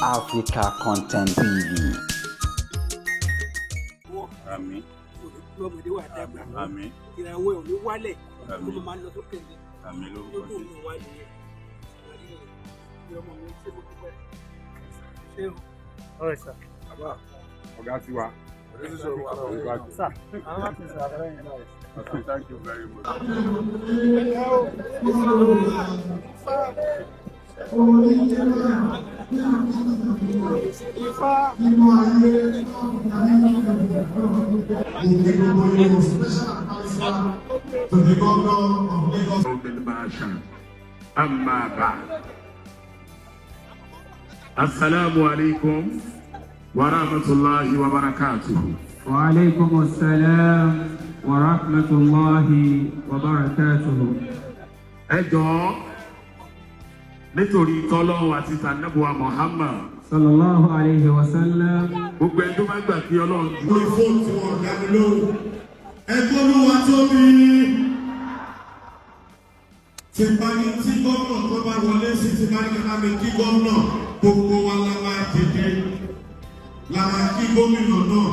Africa Content TV. Àmín. Lọ́mọdé wà dàgbà. Àmín. Ìràwọ̀ ẹ̀ ò ní wálẹ̀. Àmín. Ó máa ń lọ sókè ní. Àmín lórúkọ Lójú Jésù. òní wá nìyẹn. Ìyá ọmọ mi ṣé mo dúpẹ́. Ṣé o? All right, sir. Bàbá ọ̀gá tiwa. Sir, I'm happy, sir. Very nice. Thank you very much. To the governor of Lagos. أما بعد السلام عليكم ورحمة الله وبركاته. وعليكم السلام ورحمة الله وبركاته. Ẹ jọ̀ọ́, nítorí tọ́lọ́run àti tànàbùwà Muhammad, صلى الله عليه وسلم. Gbogbo ẹni tó bá gbà kí Ọlọ́run ju Lórí fóònù tí wọ́n dá mi lóhùn. Ẹgbẹ́ olúwa tóbi. Tí bá ní tí gómìnà tó bá wọlé sí ti bá ní ká mi kí gómìnà, gbogbo wa la máa dìde. La máa kí gómìnà náà.